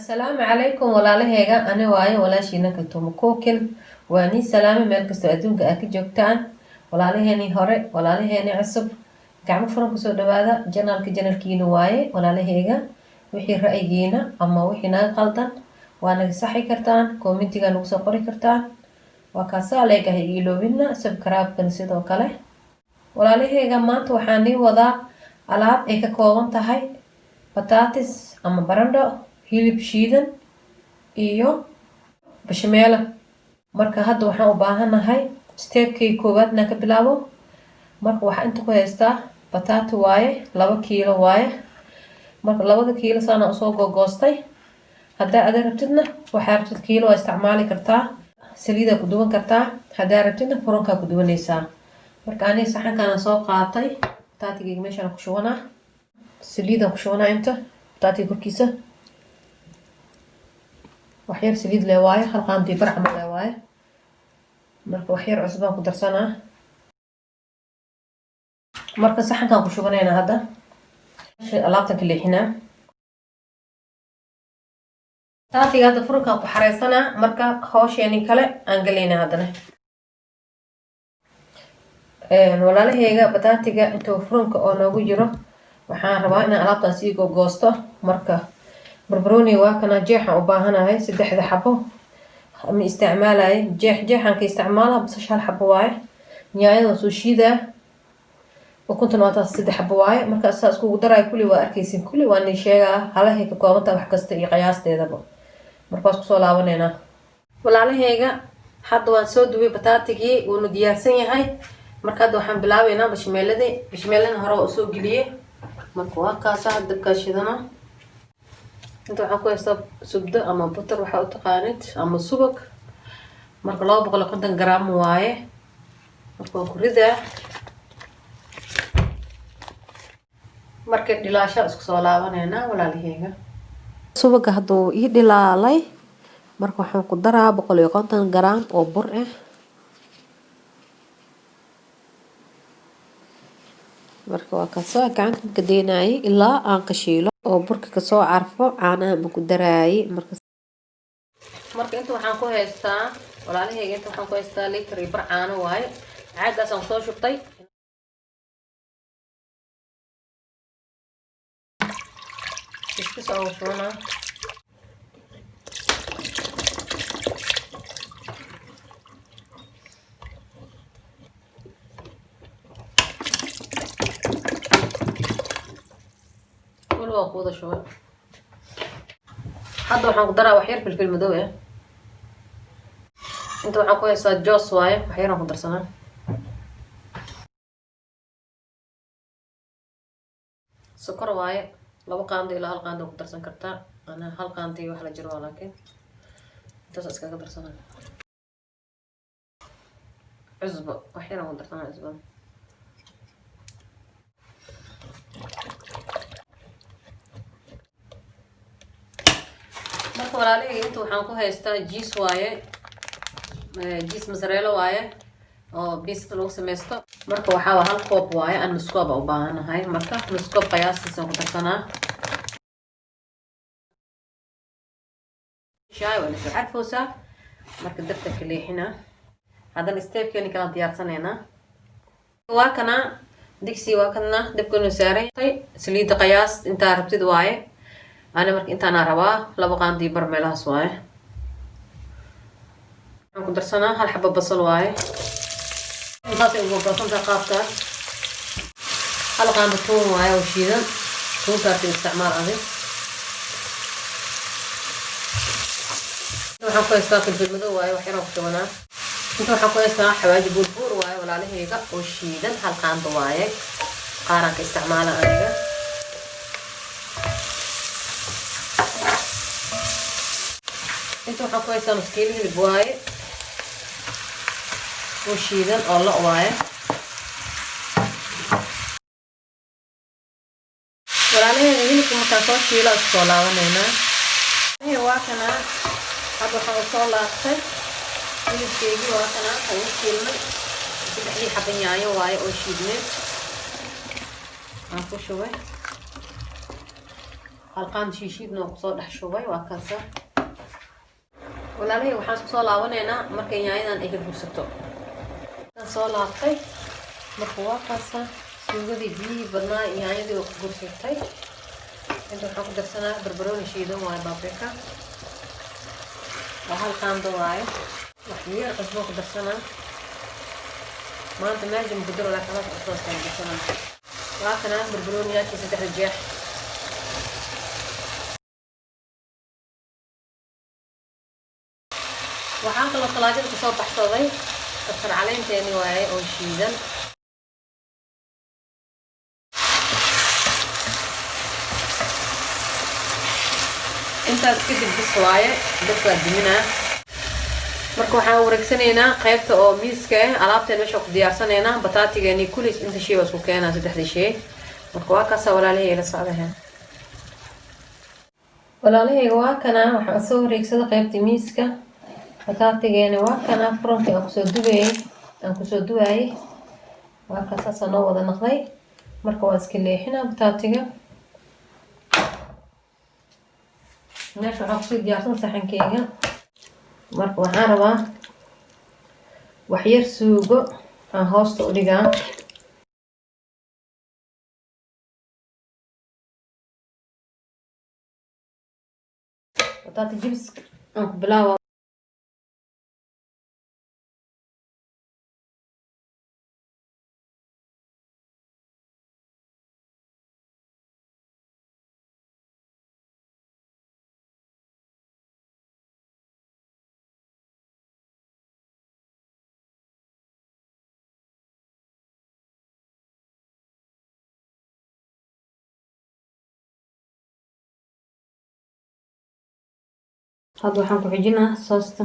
Asalaamu calaykum walaalaheyga, ani waayo walaashiina Kaltuumo Kookin. Waa nii salaame meel kastoo adduunka aad ka joogtaan. Walaalaheenii hore, walaalaheenii cusub, gacmo furan kusoo dhawaada channelka, channelkiina waaye. Walaalaheyga, wixii ra'yigiina ama wixii naga qaldan waa naga saxi kartaan, commentiga nagu soo qori kartaan. Waa kaasaa leegahay, iloobina subscribe-kan sidoo kale. Walaalaheyga, maanta waxaan nii wadaa alaab ay ka kooban tahay bataatis ama barandho, hilib shiidan iyo bashameelo. Marka hadda waxaan u baahanahay stepkay koowaad inaan ka bilaabo. Marka waxaa inta ku haystaa bataati waaye, 2 kiilo waaye. Marka 2da kiilo saana usoo gogoostay. Haddaa ada rabtidna, waxaa rabtid kiilo waa isticmaali kartaa, saliidaa ku duwan kartaa, haddaa rabtidna furankaa ku duwanaysaa. Marka aniga saxankaana soo qaatay, bataatigayga meeshaan ku shubanaa, saliidaan ku shubanaa inta bataatiga korkiisa. Waxyar saliid lee waaye, hal qaandii bar camal lee waaye. Marka waxyar cusbaan ku darsanaa. Marka saxankaan ku shubanaynaa, hadda alaabtan ka leexinaa. Bataatiga hadda furankaan ku xareysanaa. Marka hawsheeni kale aan galaynaa haddana. Walaalaheyga, bataatiga intuu furanka oo noogu jiro, waxaan rabaa inaan alaabtan sii gogoosto. Marka barbarooni waa kana, jeexaan u baahanahay. Saddexda xabo ma isticmaalaya, jeex jeexaan ka isticmaala. Basasha hal xabo waaye, nyaanyada soo shiidaa, ukuntana waa taas, saddex xabo waaye. Marka saa iskugu daraayo kulli waa arkaysin, kulli waa nii sheegaa halahay ka koobantaha wax kasta iyo qiyaasteedaba. Marka waa isku soo laabaneynaa. Walaalaheyga, hadda waan soo duway bataatigii, wuuna diyaarsan yahay. Marka hadda waxaan bilaabeynaa bashameeladii. Bashameeladii hore waa usoo geliyey. Marka waa kaasa, dabkaa shidana. Inta waxaan ku haystaa subdo ama butter, waxaa u taqaanid, ama subag. Marka 250 gram waaye. Marka waan ku ridaa. Markay dhilaashaa isku soo laabaneynaa. Walaalaheyga, subaga hadduu ii dhilaalay, marka waxaan ku daraa 150 gram oo bur ah. Marka waa kasoo gacanta ka daynayay ilaa aan ka shiilo oo burka kasoo carfo, caanaha ma ku daraayay. Marka inta waxaan ku haystaa, walaalaheyga, inta waxaan ku haystaa liter iyo bar caano waaye. Caagaasaan kusoo shubtay. Iska soo shubanaa. Wali waa ku wada shubay. Hadda waxaan ku daraa wax yar filfil madow ah. Inta waxaan ku haystaa joos waaye, wax yaraan ku darsanaa. Sokor waaye, 2 qaando ilaa hal qaando ku darsan kartaa. Ana hal qaando iyo wax la jiro waa, laakiin intaas iskaga darsanaa. Cusbo wax yaraan ku darsanaa, cusbada. Marka walaalahayga, inta waxaan ku haystaa cheese waaye, cheese mozzarella waaye oo pizza lagu sameysto. Marka waxaa hal koob waaye, aan nus koob u baahanahay. Marka nus koob qiyaastiisaan ku darsanaa. Shaay waa lasoo carfoosaa. Marka dabta ka leexinaa. Haddana stepkeeni kala diyaarsanaynaa. Waa kana digsi, waa kana dabkanu saaray. Saliidda qiyaas intaa rabtid waaye. Ani marka intaanaa rabaa, 2 qaandii bar meelahaas waaye. Waxaan ku darsanaa hal xabo basal waaye, intaasay ugu goosantahay qaabkaas. Hal qaando tuun waaye oo shiidan, tuuntaasi isticmaal adig. Waxaan ku haystaa filfil madow waaye, wax yaraan ku shubanaa. Inta waxaan ku haystaa xawaaji buurbuur waaye, walaalahayga, oo shiidan, hal qaando waaye, qaaraan ka isticmaala aniga. Inta waxaan ku haystaa nus kiilo hilib waaye oo shiidan oo lo' waaye. Walaalahayga, hilibka markaan soo shiilo isku soo laabanaynaa. Waa kanaa, hadda waxaan usoo laabtay hilibkeygii. Waa kanaa oo u shiilnay. Saddexdii xaba yaanyo waaye oo shiidneed aan ku shubay. Halqaan shiishiidna waa kusoo dhex shubay, waa kaasa, walaalahey. Waxaan isku soo laabanaynaa markay yaanyadan ay ka gursato. Soo laabtay. Marka waa kaasa, suugadii biyihii badnaa yaanyadii waa ku gursatay. Inta waxaan ku darsanaa barbarooni shiidan waaye, paprika waa hal qaando waaye. Wax yar cusbo ku darsanaa maanta, meesha mukudaro, laakiin halka cusbaas ku darsanaa. Waa kana barbarooniyaashii saddexda jeex. Waxaan kaloo talaajada kusoo baxsaday kabsar caleenteeni waaye oo shiidan. Intaas kadib bis waaye, dabkaa diminaa. Marka waxaan wareegsanaynaa qaybta oo miiska ah, alaabteen meesha ku diyaarsanaynaa, bataatigeeni kulis, inta shay baa isku keenaa, saddexdii shay. Marka waa kaasa, walaalahey, ila socdaha. Walaalahayga, waa kana, waxaan soo wareegsada qaybta miiska. Bataatigeeni waa kana, furantii aan kusoo dubayay, aan kusoo duwaayay, waa ka saasaa noo wada noqday. Marka waa iska leexinaa bataatiga. Meesha waxaa kusii diyaarsan saxankeyga. Marka waxaan rabaa waxyar suugo aan hoosta u dhigaa. Bataati jibs aan ku bilaaba. Hadda waxaan ku xijinaa soosta.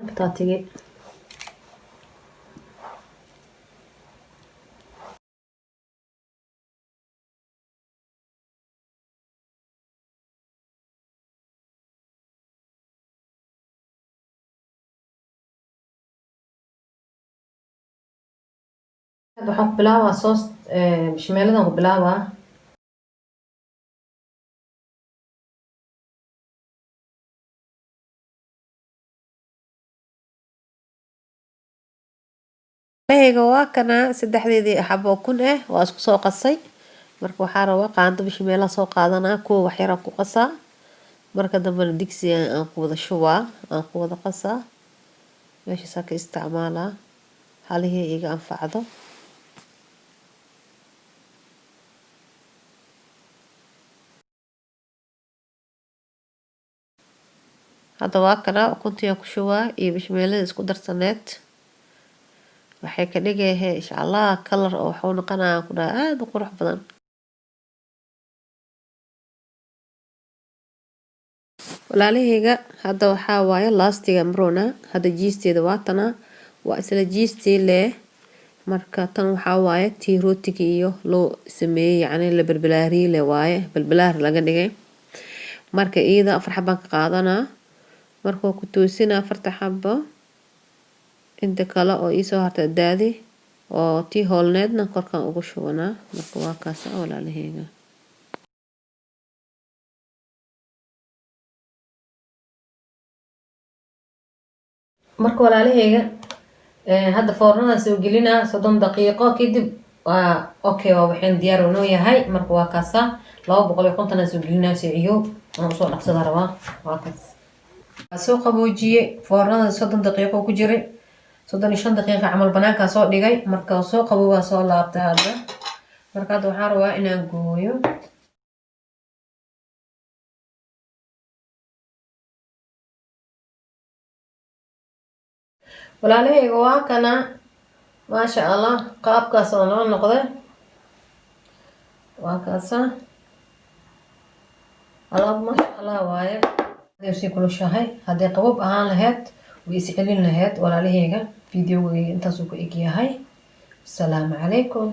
Bataatigi hadda waxaan ku bilaabaa soos bishameeladan ku bilaabaa. Lahayga waa kana, saddexdeedii xabo kun ah waa isku soo qasay. Marka waxaa rabaa qaando bishameela soo qaadanaa, kuwa waxyar aan ku qasaa, marka dambena digsiga aan ku wada shubaa, aan ku wada qasaa, meeshaasaa ka isticmaalaa halihii iga anfacdo. Hadda waa kana, ukuntii aan ku shubaa iyo bishameelada isku darsaneed. Waxay ka dhigayahay, insha Allah, kalar oo waxuu noqonayaa ku dhaha aada u qurux badan. Walaalahayga, hadda waxaa waaye laastiga marona. Hadda jiisteeda waa tana, waa isla jiistii leh. Marka tan waxaa waaye tii rootiga iyo loo sameeyey, yacni la balbalaariyey le waaye, balbalaar laga dhigay. Marka iyada afar xabaan ka qaadanaa. Marka waa ku toosinaa afarta xabo, inta kale oo iisoo harta daadi oo tii hoolneedna korkaan ugu shubanaa. Marka waa kaasa, walaalahayga. Marka walaalahayga, hadda foornada soo gelinaa 30 daqiiqo kadib waa okay, waa waxaan diyaar noo yahay. Marka waa kaasa, 250 aan soo gelinaa, siciyo aan usoo dhaqsada rabaa. Waa kaas, waa soo qaboojiyey. Foornada 30 daqiiqo ku jiray, 35 daqiiqa camal banaankaa soo dhigay. Marka soo qaboobaa, soo laabtay hadda. Marka hadda waxaan rabaa inaan gooyo. Walaalahayga, waa kana, maasha Allah, qaabkaas oo noo noqday. Waa kaasa alaab, maasha Allah waaye. Sii kulushahay, hadday qaboob ahaan lahayd way is celin lahayd. Walaalahayga, videogayga intaasuu ku eg yahay. Asalaamu calaykum.